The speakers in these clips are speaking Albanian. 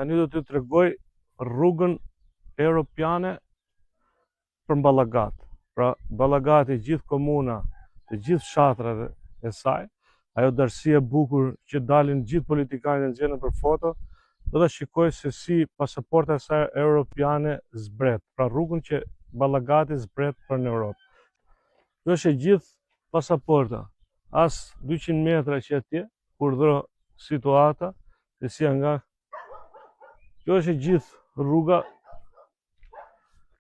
Tani do t'ju tregoj rrugën europiane për në Ballagat. Pra, Ballagati, gjithë komuna, të gjithë fshatrat e saj, ajo Darësi e bukur që dalin gjithë politikanët e nxjerrin për foto, do ta shikoj se si pasaporta e saj europiane zbret, pra rrugën që Ballagati zbret për në Europë. Kjo është e gjithë pasaporta, as 200 metra që atje, urdhëro situata, se si janë nga... Kjo është e gjithë rruga,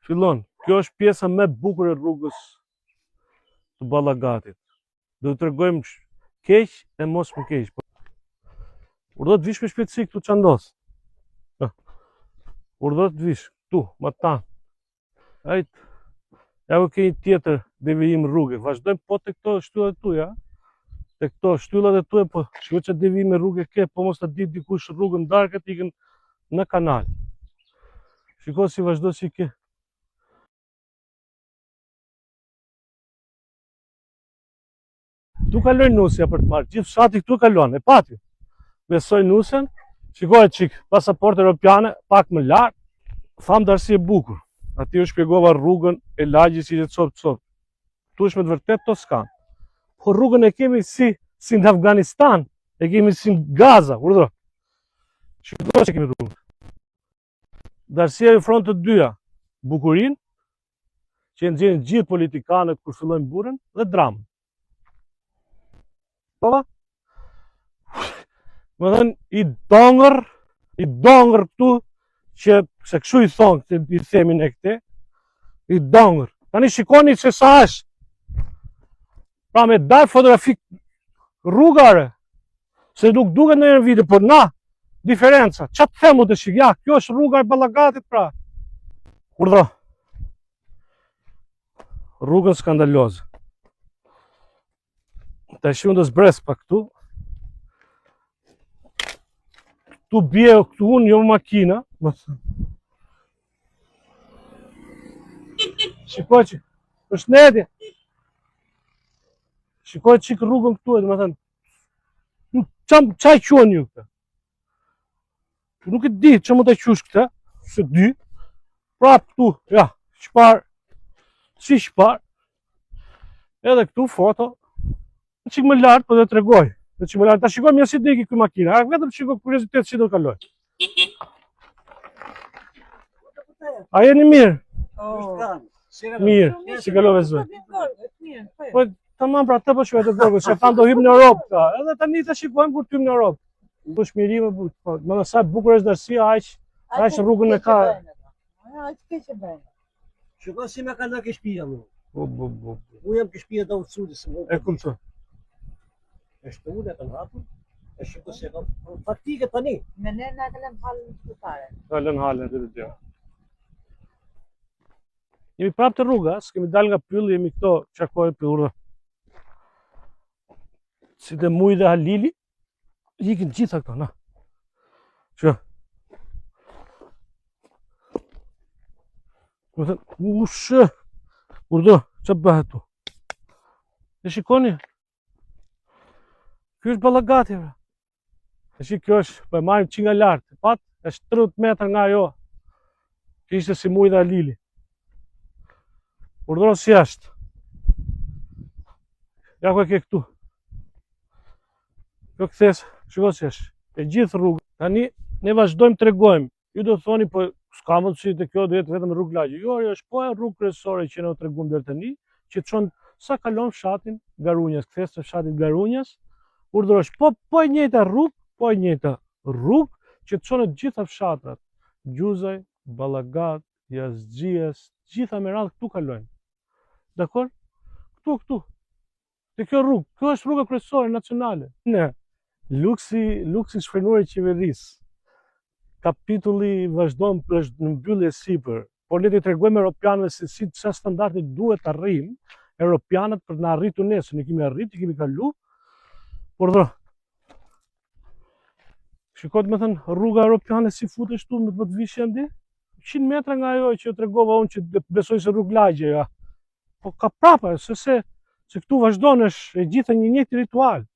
fillon, kjo është pjesa më e bukur e rrugës të Ballagatit. Do të tregojmë keq e mos më keq. Po. Urdhëro të vish me shpejtësi këtu ça ndodh. Urdhëro të vish këtu, matanë. Ajt, ja ku ke një tjetër devijim rruge. Vazhdojmë po te këto shtyllat e tuja. Te këto shtyllat e tuja, po shiko ça devijim rruge ke, po mos ta di dikush rrugën darkë të ikën në kanal. Shiko si vazhdo si ke. Këtu kaloi nusja për të marrë, gjithë fshati këtu kalon, e pati. Besoj nusen, shikoj çik, pasaportë europiane, pak më lartë, thamë Darësi e bukur. Aty u shpjegova rrugën e lagjes që ishte copë copë. Këtu është me të vërtetë Toskanë. Po rrugën e kemi si, si në Afganistan, e kemi si në Gaza, urdhëro. Shikoj që kemi rrugën. Darësia i ofron të dyja, bukurinë, që e nxjerrin gjithë politikanët kur fillojnë burën, dhe dramën. Po ba? Me thënë, i dongër, i dongër këtu, që se kështu i thonë, këtë i themi ne këte, i dongër. Tani shikoni se sa është. Pra me dalë fotografi rruga, re, se nuk duket në një video, por na, diferenca, ça të themu të shik, ja, kjo është rruga e Ballagatit, pra. Urdhro. Rrugën skandaloze. Tash unë do zbres pak këtu. Këtu bie këtu unë, jo makina, më thënë. Shikoj që, përshëndetje. Shikoj çik rrugën këtu, dhe më thënë, nuk, ça, ça e quan ju këtë? Nuk e di, që mund të qush këtë, s'e di, prapë këtu, ja, çfarë, si çfarë, edhe këtu foto, Një çik më lart, po do të tregoj. Një çik më lart, ta shikojmë ja si do ikë ky makina. A vetëm shiko kuriozitet si do kaloj. A jeni mirë? Oh. Mirë, si kalove zë. Po tamam pra atë po shkoj të gorgës, se thanë do hyjmë në Europë këta. Edhe tani ta shikojmë kur hyjmë në Europë. Po është mirë, po, po më sa bukur është Darësia, aq aq rrugën e ka. Aq keq e bën. Shiko si me kalë ke shtëpia mu. Po, po, po. Unë jam ke shtëpia Daut Sulës. E kuptoj. Është unë e kam hapur. E shiko si e kam. Faktike tani. Me ne na ka lënë halën qytetare. Ka lënë halën të të Jemi prapë te rruga, s'kemi dalë nga pylli, jemi këto qarkore pyllore. Si te Muji dhe Halili, ikin gjitha këto, na. Që? Me thënë, ushë, urdhëro, ça bëhet tu? E shikoni? Ky është Ballagati, pra. E shi kjo është, po e marrim që nga lartë, pat, është 30 metra nga ajo, që ishte si Muji dhe Halili. Urdhëro si është. Ja ku e ke këtu. Kjo kthesë, shiko si është. E gjithë rrugë. Tani ne vazhdojmë tregojmë. Ju do thoni po s'ka mundësi të kjo do jetë vetëm rrugë lagje. Jo, ajo është po e rrugë kryesore që ne u treguam deri tani, që çon sa kalon fshatin Garunjas, kthesë të fshatit Garunjas, urdhëro është po po e njëjta rrugë, po e njëjta rrugë që çon në të gjitha fshatrat. Gjuzaj, Ballagat, Jazxhias, gjitha me radhë këtu kalojnë. Dakor? Këtu, këtu. Te kjo rrugë, kjo është rruga kryesore nacionale. Ne, luksi, luksi shfrenuar i qeverisë. Kapitulli vazhdon është në mbyllje sipër, por le t'i tregojmë europianëve se si ça standarde duhet të arrijnë europianët për të na arritur ne, se ne kemi arritur, kemi kalu. Por dhe, Shiko të me thënë, rruga europiane si futesh tu me të të vishë andi? 100 metra nga ajo që tregova unë që besoj se rrugë lagje, ja. Po ka prapa, se se, se këtu vazhdon është e gjitha një njëjti ritual.